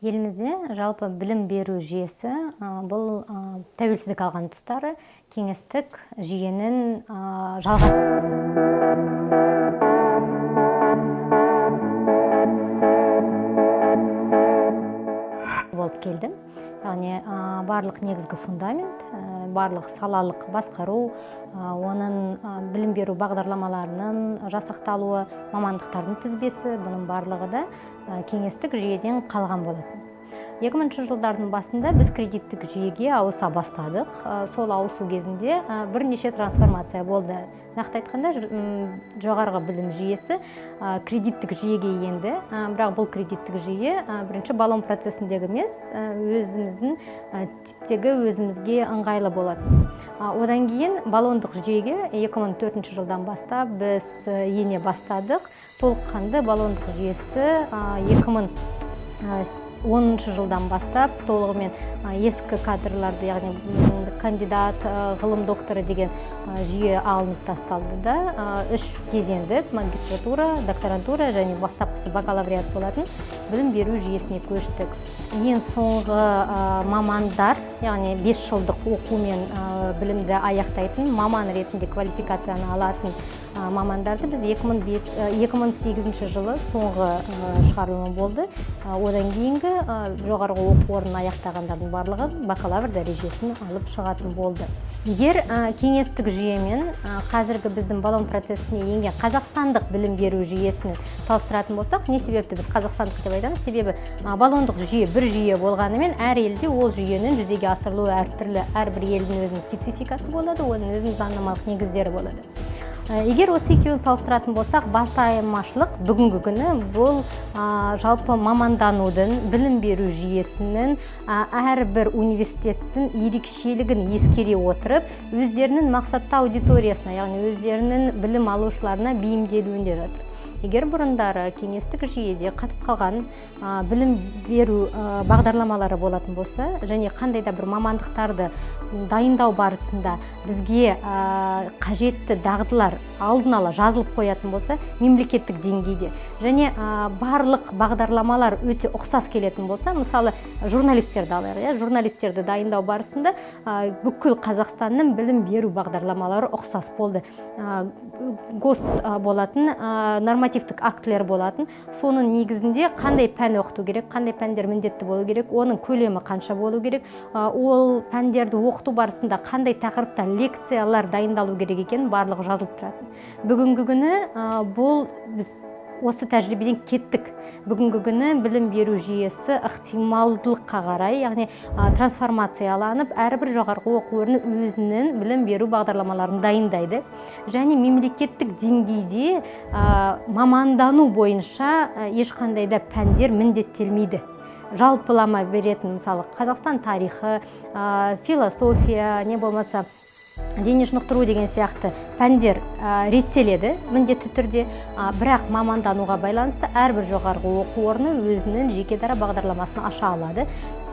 Елімізде жалпы білім беру жүйесі бұл тәуелсіздік алған тұстары кеңестік жүйенің жалғасы болып келді. Яғни барлық негізгі фундамент, барлық салалық басқару, оның білім беру бағдарламаларының жасақталуы, мамандықтардың тізбесі, бұның барлығы да кеңестік жүйеден қалған болатын. 2000 жылдардың басында біз кредиттік жүйеге ауыса бастадық. Сол ауысу кезінде бірнеше трансформация болды. Нақты айтқанда, жоғарғы білім жүйесі кредиттік жүйеге енді. Бірақ бұл кредиттік жүйе бірінші баллон процесіндегі емес, өзіміздің типтегі өзімізге ыңғайлы болатын. Одан кейін баллондық жүйеге 2004 жылдан бастап біз ене бастадық. Толыққанды баллондық жүйесі 2010 жылдан бастап толығымен ескі кадрларды, яғни кандидат, ғылым докторы деген жүйе алынып тасталды да, үш кезеңді магистратура, докторантура және бастапқысы бакалавриат болатын білім беру жүйесіне көштік. Ең соңғы мамандар, яғни 5 жылдық оқумен білімді аяқтайтын, маман ретінде квалификацияны алатын мамандарды біз 2008 жылы соңғы шығарылымы болды. Одан кейінгі жоғарғы оқу орнын аяқтағандардың барлығы бакалавр дәрежесін алып шығатын болды. Егер кеңестік жүйемен қазіргі біздің баллон процесіне енген қазақстандық білім беру жүйесін салыстыратын болсақ, не себепті біз қазақстандық деп айтамыз? Себебі баллондық жүйе бір жүйе болғанымен, әр елде ол жүйенің жүзеге асырылуы әртүрлі, әрбір елдің өзінің спецификасы болады, оның өзінің заңнамалық негіздері болады. Егер осы екеуін салыстыратын болсақ, басты айырмашылық бүгінгі күні бұл жалпы маманданудың, білім беру жүйесінің, әрбір университеттің ерекшелігін ескере отырып, өздерінің мақсатты аудиториясына, яғни өздерінің білім алушыларына бейімделуінде жатыр. Егер бұрындары кеңестік жүйеде қатып қалған білім беру бағдарламалары болатын болса, және қандай да бір мамандықтарды дайындау барысында бізге қажетті дағдылар алдын ала жазылып қоятын болса мемлекеттік деңгейде, және барлық бағдарламалар өте ұқсас келетін болса, мысалы, журналистерді алайық, иә, журналистерді дайындау барысында бүкіл Қазақстанның білім беру бағдарламалары ұқсас болды. ГОСТ болатын, нормативтік актілер болатын. Соның негізінде қандай пән оқыту керек, қандай пәндер міндетті болу керек, оның көлемі қанша болу керек, ол пәндерді оқыту барысында қандай тақырыпта лекциялар дайындалу керек екенін барлығы жазылып тұратын. Бүгінгі күні бұл біз осы тәжірибеден кеттік. Бүгінгі күні білім беру жүйесі ықтималдылыққа қарай, яғни трансформацияланып, әрбір жоғарғы оқу орны өзінің білім беру бағдарламаларын дайындайды және мемлекеттік деңгейде мамандану бойынша ешқандай да пәндер міндеттелмейді. Жалпылама беретін, мысалы, Қазақстан тарихы, философия, не болмаса дене шынықтыру деген сияқты пәндер реттеледі міндетті түрде, бірақ мамандануға байланысты әрбір жоғарғы оқу орны өзінің жеке дара бағдарламасын аша алады.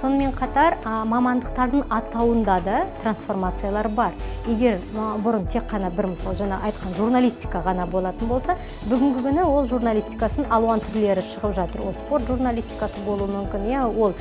Сонымен қатар мамандықтардың атауында да трансформациялар бар. Егер бұрын тек қана бір, мысалы, жаңа айтқан журналистика ғана болатын болса, бүгінгі күні ол журналистикасының алуан түрлері шығып жатыр. Ол спорт журналистикасы болуы мүмкін, иә, ол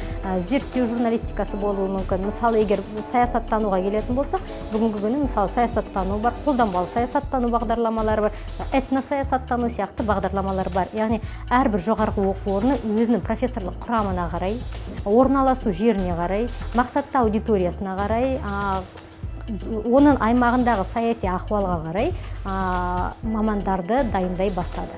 зерттеу журналистикасы болуы мүмкін. Мысалы, егер саясаттануға келетін болсақ, бүгінгі күні, мысалы, саясаттану бар, қолданбалы саясаттану бағдарламалары бар, этносаясаттану сияқты бағдарламалар бар. Яғни әрбір жоғарғы оқу орны өзінің профессорлық құрамына қарай, орналасу жеріне қарай, мақсатты аудиториясына қарай, оның аймағындағы саяси ахуалға қарай мамандарды дайындай бастады.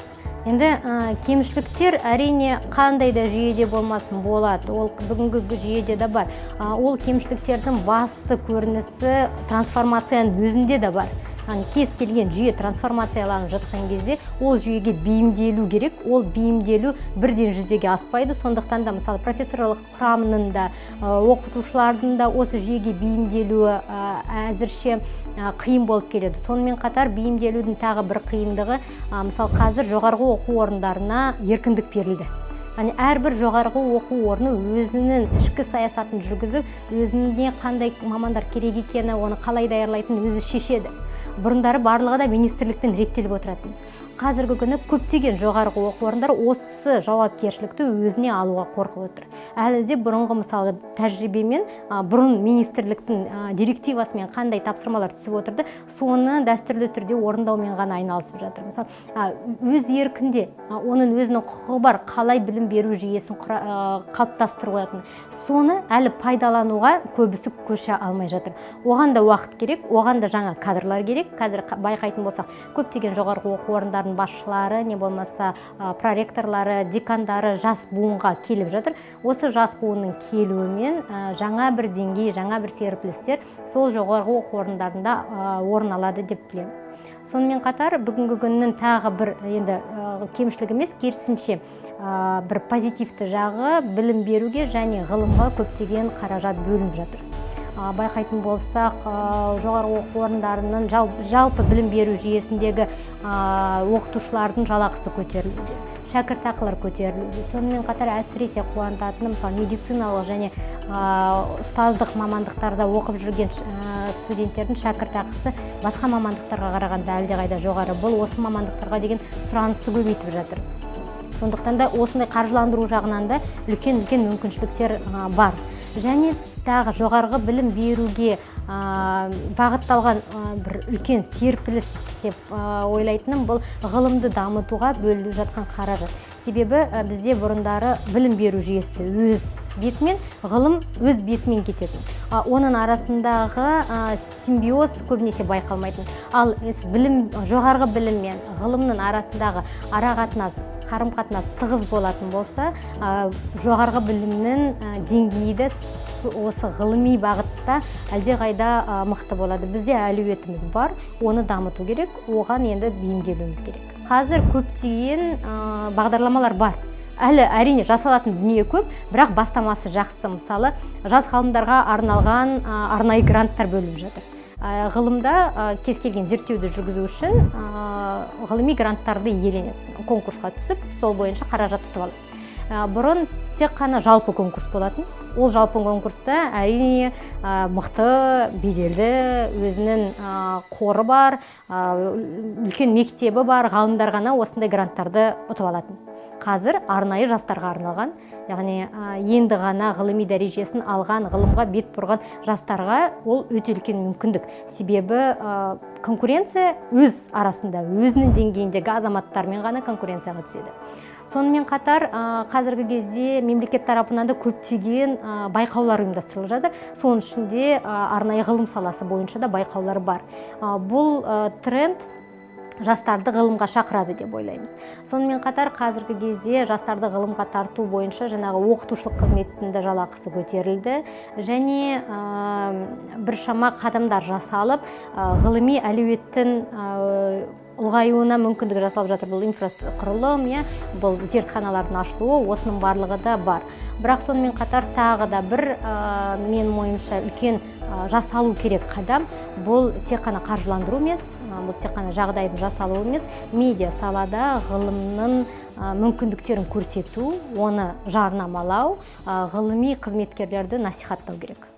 Енді кемшіліктер, әрине, қандай да жүйеде болмасын болады, ол бүгінгі жүйеде де бар. Ол кемшіліктердің басты көрінісі трансформацияның өзінде де бар. Яғни кез келген жүйе трансформацияланып жатқан кезде ол жүйеге бейімделу керек. Ол бейімделу бірден жүзеге аспайды. Сондықтан да, мысалы, профессорлық құрамының да, оқытушылардың да осы жүйеге бейімделуі әзірше қиын болып келеді. Сонымен қатар бейімделудің тағы бір қиындығы, мысалы, қазір жоғарғы оқу орындарына еркіндік берілді. Яғни әрбір жоғарғы оқу орны өзінің ішкі саясатын жүргізіп, өзіне қандай мамандар керек екені, оны қалай даярлайтынын өзі шешеді. Бұрындары барлығы да министрлікпен реттеліп отыратын. Қазіргі күні көптеген жоғарғы оқу орындары осы жауапкершілікті өзіне алуға қорқып отыр. Әлі де бұрынғы, мысалы, тәжірибемен, бұрын министрліктің директивасымен қандай тапсырмалар түсіп отырды, соны дәстүрлі түрде орындаумен ғана айналысып жатыр. Мысалы, өз еркінде, оның өзінің құқығы бар қалай білім беру жүйесін қалыптастыруға, соны әлі пайдалануға көбісі көше алмай жатыр. Оған да уақыт керек, оған да жаңа кадрлар керек. Қазір байқайтын болсақ, көптеген жоғарғы оқу орындарының басшылары, не болмаса проректорлары, декандары жас буынға келіп жатыр. Осы жас буынның келуімен жаңа бір деңгей, жаңа бір серпілістер сол жоғарғы оқу орындарында орын алады деп білемін. Сонымен қатар бүгінгі күннің тағы бір енді кемшілігі емес, керісінше, бір позитивті жағы: білім беруге және ғылымға көптеген қаражат бөлініп жатыр. Байқайтын болсақ, жоғарғы оқу орындарының, жалпы білім беру жүйесіндегі оқытушылардың жалақысы көтерілуде, шәкіртақылар көтерілуде. Сонымен қатар әсіресе қуантатыны, мысалы, медициналық және ұстаздық мамандықтарда оқып жүрген студенттердің шәкіртақысы басқа мамандықтарға қарағанда әлдеқайда жоғары. Бұл осы мамандықтарға деген сұранысты көбейтіп жатыр. Сондықтан да осындай қаржыландыру жағынан да үлкен үлкен мүмкіншіліктер бар. Және тағы жоғарғы білім беруге бағытталған бір үлкен серпіліс деп ойлайтыным, бұл ғылымды дамытуға бөлініп жатқан қаражат. Себебі бізде бұрындары білім беру жүйесі өз бетімен, ғылым өз бетімен кететін. Оның арасындағы симбиоз көбінесе байқалмайтын. Ал білім, жоғарғы білім мен ғылымның арасындағы ара қатынас, қарым қатынас тығыз болатын болса, жоғарғы білімнің деңгейі де осы ғылыми бағытта әлдеқайда мықты болады. Бізде әлеуетіміз бар, оны дамыту керек, оған енді бейімделуіміз керек. Қазір көптеген бағдарламалар бар. Әлі, әрине, жасалатын дүние көп, бірақ бастамасы жақсы. Мысалы, жас ғалымдарға арналған арнайы гранттар бөлініп жатыр. Ғылымда кез келген зерттеуді жүргізу үшін ғылыми гранттарды иеленеді, конкурсқа түсіп, сол бойынша қаражат ұтып алады. Бұрын тек қана жалпы конкурс болатын. Ол жалпы конкурста, әрине, мықты, беделді, өзінің қоры бар, үлкен мектебі бар ғалымдар ғана осындай гранттарды ұтып алатын. Қазір арнайы жастарға арналған, яғни енді ғана ғылыми дәрежесін алған, ғылымға бет бұрған жастарға ол өте үлкен мүмкіндік. Себебі конкуренция өз арасында, өзінің деңгейіндегі азаматтармен ғана конкуренцияға түседі. Сонымен қатар қазіргі кезде мемлекет тарапынан да көптеген байқаулар ұйымдастырылып жатыр. Соның ішінде арнайы ғылым саласы бойынша да байқаулар бар. Бұл тренд жастарды ғылымға шақырады деп ойлаймыз. Сонымен қатар қазіргі кезде жастарды ғылымға тарту бойынша жаңағы оқытушылық қызметтің де жалақысы көтерілді және біршама қадамдар жасалып, ғылыми әлеуеттің ұлғаюына мүмкіндік жасалып жатыр. Бұл инфрақұрылым, иә, бұл зертханалардың ашылуы, осының барлығы да бар. Бірақ сонымен қатар тағы да бір менің ойымша, үлкен жасалу керек қадам: бұл тек қана қаржыландыру емес, бұл тек қана жағдайдың жасалуы емес, медиа салада ғылымның мүмкіндіктерін көрсету, оны жарнамалау, ғылыми қызметкерлерді насихаттау керек.